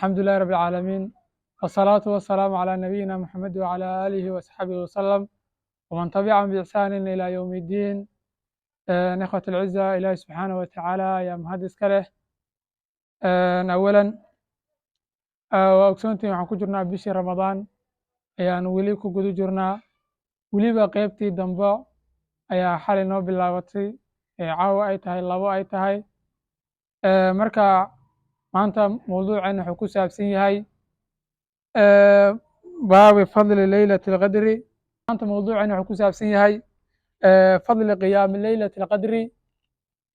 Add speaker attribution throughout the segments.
Speaker 1: الحمد لله رب العالمين، والصلاة والسلام على نبينا محمد وعلى آله وصحبه وسلم ومن تبعهم بإحسان إلى يوم الدين. إخوة العزة، إلهي سبحانه وتعالى ayaa mahad iska leh. Awalan, waa ogsoontiin, waxaan ku jirnaa bishii Ramadaan ayaanu weli ku guda jirnaa. Weliba qeybtii dambe ayaa xalay noo bilaabatay, ee caawa ay tahay 2 ay tahay. Marka maanta mawduuceen wuxuu ku saabsan yahay baabi fadli leylati alqadri. Maanta mawduuceen wuxuu ku saabsan yahay fadli qiyaami leylati alqadri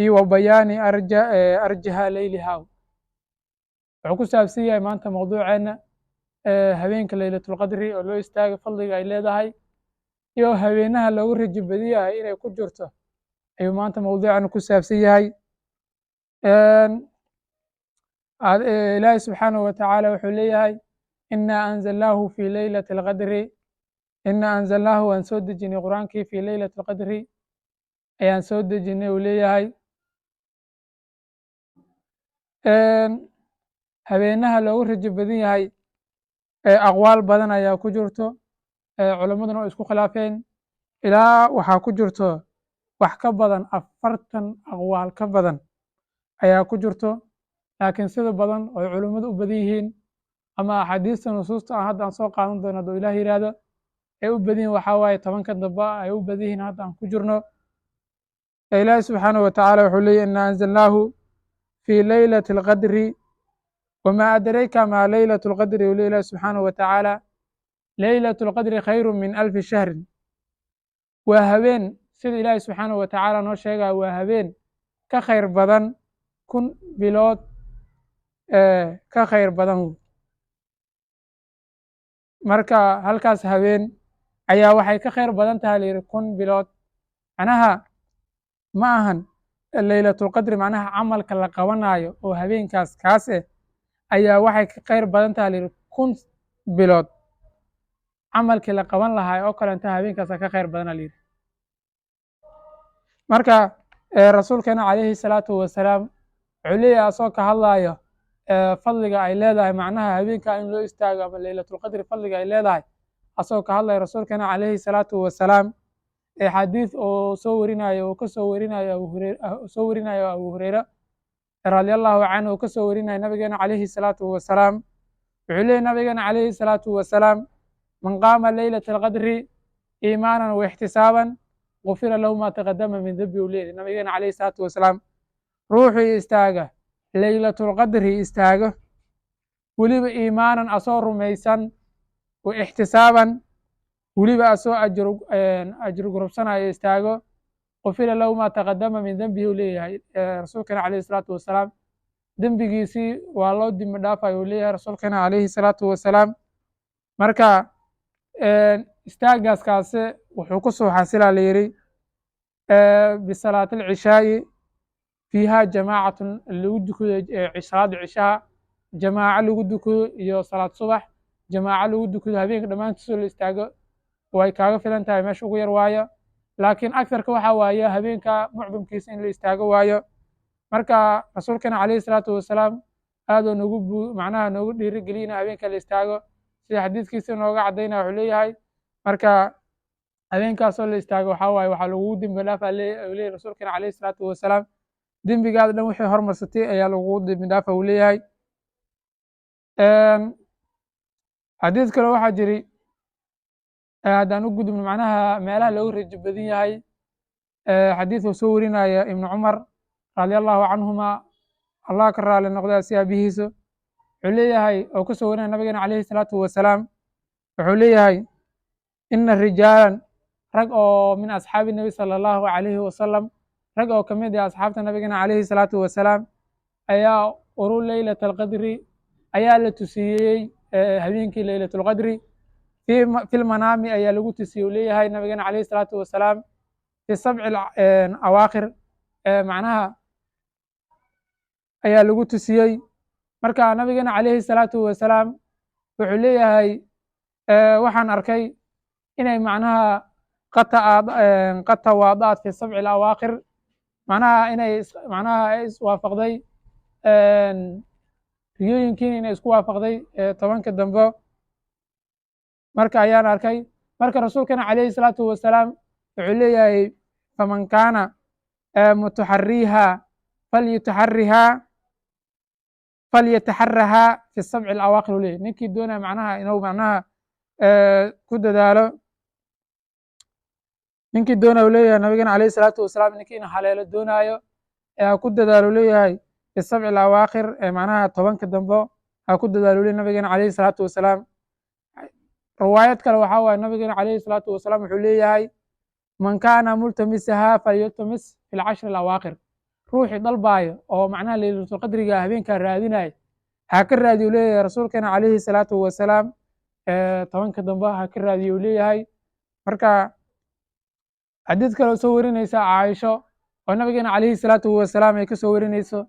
Speaker 1: iyo wa bayaani arjaha leyliha. Wuxuu ku saabsan yahay maanta mawduuceenna habeenka leylatulqadri oo loo istaagay, fadliga ay leedahay iyo habeenaha loogu rajo badan yahay inay ku jirto ayuu maanta mawduuceenna ku saabsan yahay. Ilaahi subxaanahu watacaala wuxuu leeyahay: "Inaa anzalnaahu fi leylati alqadri." Inaa anzalnaahu, waan soo dejinay Qur-aankii, fi leylati alqadri ayaan soo dejinay, uu leeyahay. Habeenaha loogu rajo badan yahay aqwaal badan ayaa ku jirto, culammaduna oo isku khilaafeen. Ilaa waxaa ku jirto wax ka badan 40 aqwaal ka badan ayaa ku jirto, laakiin sida badan oo culimmadu u badan yihiin ama axaadiista nusuusta aan hadda aan soo qaadan doono, hadduu Ilaah yidhaahdo, ay u badan yihin waxaa waaye 10-ka dambe ay u badan yihiin hadda aan ku jirno. Ilaahi subxaanahu watacaala wuxuu leeyahy: "Inaa anzalnaahu fi leylati alqadri wamaa adrayka maa leylatu lqadri." Uu leey Ilahi subxaanahu watacaala: "Leylatu lqadri khayru min alfi shahrin." Waa habeen, sida Ilaahi subxaanahu watacaala noo sheegaya, waa habeen ka khayr badan 1000 bilood, ka khayr badan. Marka halkaas habeen ayaa waxay ka khayr badan tahay, la yidhi, 1000 bilood. Macnaha ma ahan leylatulqadri, macnaha camalka la qabanayo oo habeenkaas kaas eh ayaa waxay ka khayr badan tahay, la yidhi, 1000 bilood camalkii la qaban lahaa oo kalenta habeenkaasa ka khayr badana, la yidhi. Marka rasuulkeena calayhi salaatu wasalaam wuxuu leeyahay, asoo ka hadlayo fadliga ay leedahay macnaha habeenka in loo istaago ama leylatulqadri fadliga ay leedahay, asagoo ka hadlaya rasuulkeena calayhi salaatu wasalaam, xadiis oo soo warinayo, uu ka soo warinayo Abu Hureyre, soo warinayo Abu Hureyre radia Allahu canhu, uu ka soo warinayo nabigeena calayhi salaatu wasalaam, wuxuu leeyahy nabigeena calayhi salaatu wasalaam: "Man qaama leylata alqadri iimaanan wa ixtisaaban gufira lahu ma taqadama min dembi," uu leeyahy nabigeena calayhi salaatu wasalaam. Ruuxii istaaga leylatulqadri istaago, weliba iimaanan, asoo rumaysan, wa ixtisaaban, weliba asoo ajir gurubsanayo istaago, qufira lahu ma taqadama min dembihi, uu leeyahay rasuulkeena calayhi salaatu wasalaam. Dembigiisii waa loo dembi dhaafayo, uu leeyahay rasuulkeena calayhi salaatu wasalaam. Marka istaagaas kaase wuxuu ku soo xasilaa, la yidhi, bisalaati alcishaa'i fiiha jamaacatun lagu dukudo, salaada cishaha jamaaco lagu dukudo iyo salaad subax jamaaco lagu dukudo. Habeenka dhammaantiisoo la istaago way kaaga filan tahay, meesha ugu yar waayo, laakiin aktharka waxaa waaye habeenka mucdamkiisa in la istaago waayo. Marka rasuulkeena calayhi salaatu wasalaam aadoo noogu bu macnaha noogu dhiirigeliyina habeenka la istaago, sida xadiiskiisa nooga caddaynaya. Wuxuu leeyahay marka habeenkaasoo la istaago waxaa waaye waxaa lagugu dembi dhaafa, uu leeyahay rasuulkeena calayhi salaatu wasalaam, dembigaada dhan wixii hormarsatay ayaa lagugu dembi dhaafa, uu leeyahay. Xadiis kale waxaa jiri, haddaan u gudubno macnaha meelaha loogu rajo badan yahay, xadiis uu soo warinaya Ibnu Cumar radia Allahu canhuma, Allah ka raali noqda si aabihiisa, wuxuu leeyahay oo kasoo warinaya nabigeena calayhi salaatu wasalaam, wuxuu leeyahay: "Ina rijaalan," rag oo min asxaabi nabi sala Allahu calayhi wasalam, rag oo kamid ah asxaabta nabigeena calayhi salaatu wasalaam, ayaa uru leylata alqadri, ayaa la tusiyey habeenkii leylatulqadri fi lmanaami ayaa lagu tusiyey, uu leeyahay nabigeena calayhi salaatu wasalaam, fi sabci awaakhir macnaha ayaa lagu tusiyey. Marka nabigeena calayhi salaatu wasalaam wuxuu leeyahay: "Waxaan arkay inay macnaha qad tawaadaat fi sabci alawaakhir," macnaha inay macnaha iswaafaqday. Riyooyinkiina inay isku waafaqday 10-ka dambe marka ayaan arkay. Marka rasuulkana calayhi salaatu wasalaam wuxuu leeyahay: "Faman kaana mutaxariiha falyutaxarihaa, falyataxarahaa fi sabci alawaaqir," u leeyahy. Ninkii doonaya macnaha inuu macnaha ku dadaalo, ninkii doonaya, u leeyahay nabigana calayhi salaatu wasalaam, ninkii inu haleelo doonaayo ee ha ku dadaalo, leeyahay, fi sabci alawaaqir, ee macnaha 10-ka dambe ha ku dadaalo, leeyahy nabigana calayhi salaatu wasalaam. Riwaayad kale waxaa waaye, nabigana calayhi salaatu wasalaam wuxuu leeyahay: "Man kaana multamisaha falyaltamis fi lcashri alawaaqir." Ruuxii dalbaayo oo macnaha leylatulqadriga habeenkaa raadinayo, ha ka raadiyo, leeyahay rasuulkeena calayhi salaatu wasalaam, 10-ka dambe ha ka raadiyo, uu leeyahay. Marka xadiid kale oo soo warinaysa Caaisho oo nabigeena calayhi salaatu wasalaam ay kasoo warinayso,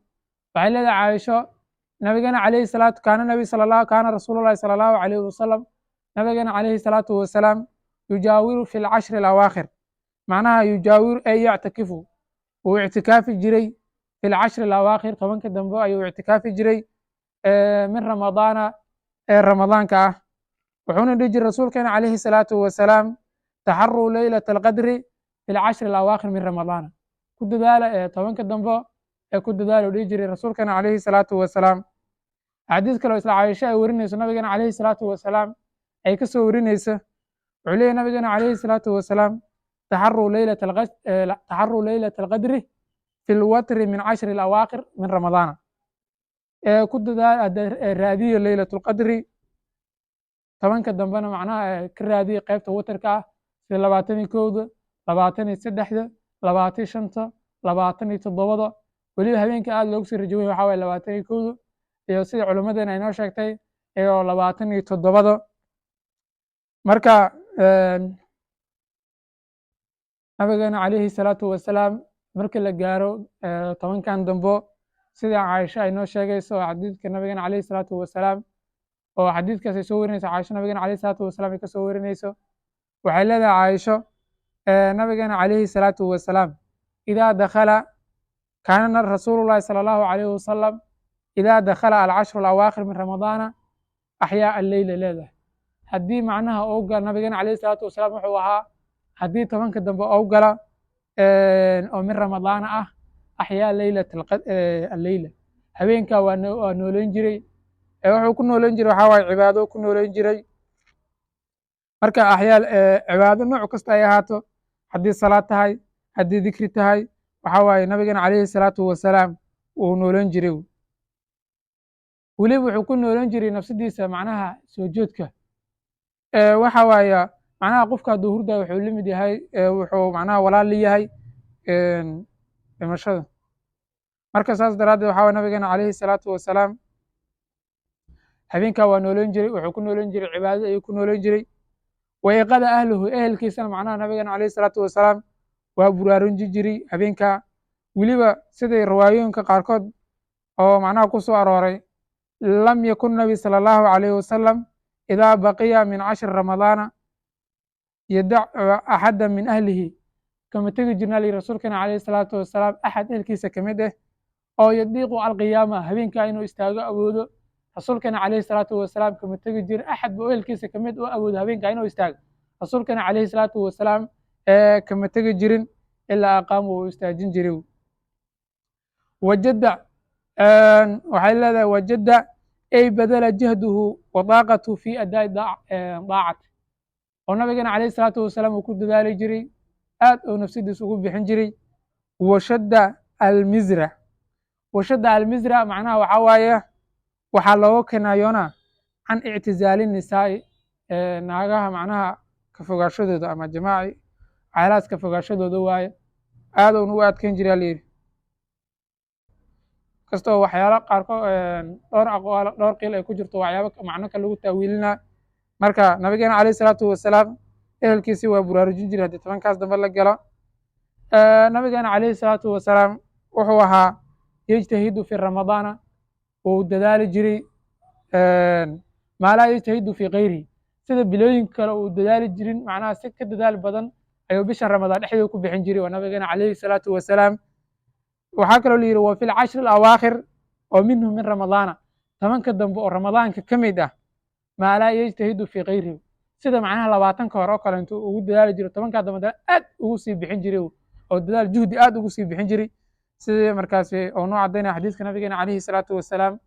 Speaker 1: waxay leedahay Caaisho, nabigeena calayhi salaatu, kaana nabi sala allah, kaana rasuulullahi sala Allahu calayhi wasalam, nabigeena calayhi salaatu wasalaam, yujaawiru fi lcashri alawaakhir, macnaha yujaawiru ay yactakifu, wuu ictikaafi jiray, fi lcashri alawaakhir, 10-ka dambe ayuu ictikaafi jiray, min ramadaana, ee ramadaanka ah. Wuxuuna dhihi jiray rasuulkeena calayhi salaatu wasalaam: "Taxaruu leylata alqadri fi lcashri alawaakhir min ramadaana." Ku dadaala ee 10-ka dambe ee ku dadaala, dhihi jiray rasuulkeena calayhi salaatu wasalaam. Xadiis kale oo isla Caaisho ay warinayso, nabigeena calayhi salaatu wasalaam ay kasoo warinayso, wuxuu leeyahy nabigeena calayhi salaatu wasalaam: "Taxaruu leylata alqadri fi lwatri min cashri alawaakhir min ramadaana." Ee ku dadaal, raadiyo leylatulqadri 10-ka dambena, macnaha ka raadiya qaybta watarka ah, sida 21-da, 23-da, 25-ta, 27-da. Weliba habeenka aada loogu sii rajo weyn waxaa waye 21-da iyo sida culimmadeena ay noo sheegtay iyo 27-da. Marka nabigeena calayhi salaatu wasalaam markii la gaaro 10-kan dambo, sida Caaisho ay noo sheegayso, xadiidka nabigeena calayhi salaatu wasalaam oo xadiidkaas ay soo warinayso Caaisho, nabigeena calayhi salaatu wasalaam ay kasoo warinayso, waxay leedahay Caaisho, nabigeena calayhi salaatu wasalaam idaa dakhala, kaana rasuulu llahi sala Allahu calayhi wasalam idaa dakhala alcashru alawaakhir min ramadaana axyaa alleyla. Leedahay, haddii macnaha uu gala, nabigeena calayhi salaatu wasalaam wuxuu ahaa haddii 10-ka dambe ou gala oo min ramadaana ah, axyaa leylat alleyla, habeenkaa waa nooleyn jiray. Wuxuu ku nooleyn jiray waxaa waaye cibaado ku nooleyn jiray. Marka axyaa cibaado nooc kasta ay ahaato, haddii salaad tahay, haddii dikri tahay, waxaa waaye nabigeena calayhi salaatu wasalaam wuu nooleyn jiray. Weliba wuxuu ku nooleyn jiray nafsadiisa macnaha soo jeedka. Waxa waaye macnaha qofka hadduu hurdayo wuxuu la mid yahay, wuxuu macnaha walaal la yahay dhimashada. Marka saas daraaddeed waxaa waye nabigeena calayhi salaatu wasalaam habeenkaa waa nooleyn jiray. Wuxuu ku nooleyn jiray cibaadada ayuu ku nooleyn jiray. Wayqada ahluhu, ehelkiisana macnaha nabigeena calayhi salaatu wasalaam waa buraarunji jiray habeenkaa. Weliba siday riwaayooyinka qaarkood oo macnaha ku soo arooray, lam yakun nabi sala Allahu calayhi wasalam idaa baqiya min cashri ramadaana yadac axada min ahlihi. Kama tegi jirna li rasuulkeena calayhi salaatu wasalaam axad ehelkiisa kamid ah oo yadiiqu alqiyaama, habeenkaa inuu istaago awoodo. Rasuulkeena calayhi salaatu wasalaam kama tegi jirin axad ba ehelkiisa kamid oo awoodo habeenkaa inuu istaago. Rasuulkeena calayhi salaatu wasalaam kama tegi jirin ilaa aqaamu, uu istaajin jiray. Wajada, waxay leedahay, wajada ay badala jahduhu wa daaqatuhu fi adaa'i daacati, oo nabigeena calayhi salaatu wasalaam uu ku dadaali jiray, aad oo nafsadiisa ugu bixin jiray. Washadda almizra, washadda almizra macnaha waxaa waaye waxaa looga kinaayoonaa can ictizaali nisaa'i, naagaha macnaha ka fogaashadooda ama jamaaci, waxyaalahaas ka fogaashadooda waaye. Aad uun ugu adkeyn jiray la yidhi, kastoo waxyaalo qaarkood dhowr aqwaal, dhowr qiil ay ku jirto, waxyaabo macno ka lagu taawiilinaa. Marka nabigeena calayhi salaatu wasalaam ehelkiisii waa buraarujin jiray haddii 10-kaas dambe la galo. Nabigeena calayhi salaatu wasalaam wuxuu ahaa yejtahidu fi ramadaana, wuu dadaali jiray, maa laa yejtahidu fi kayrihi, sida bilooyinka kale uu dadaali jirin macnaha si ka dadaal badan ayuu bisha Ramadaan dhexdeeda ku bixin jiray, waa nabigeena calayhi salaatu wasalaam. Waxaa kaloo la yidhi wa fi lcashri alawaakhir oo minhu min ramadaana, 10-ka dambe oo min ramadaana ah. 10-ka dambe oo Ramadaanka ka mid ah, maa laa yajtahidu fii kayrihi, sida macnaha 20-ka hore oo kale intuu ugu dadaali jiro, 10-kaa dambe dadaal aad ugu sii bixin jiray, oo dadaal juhdi aad ugu sii bixin jiray, sidii markaasi oo noo caddaynaya xadiiska nabigeena calayhi salaatu wasalaam.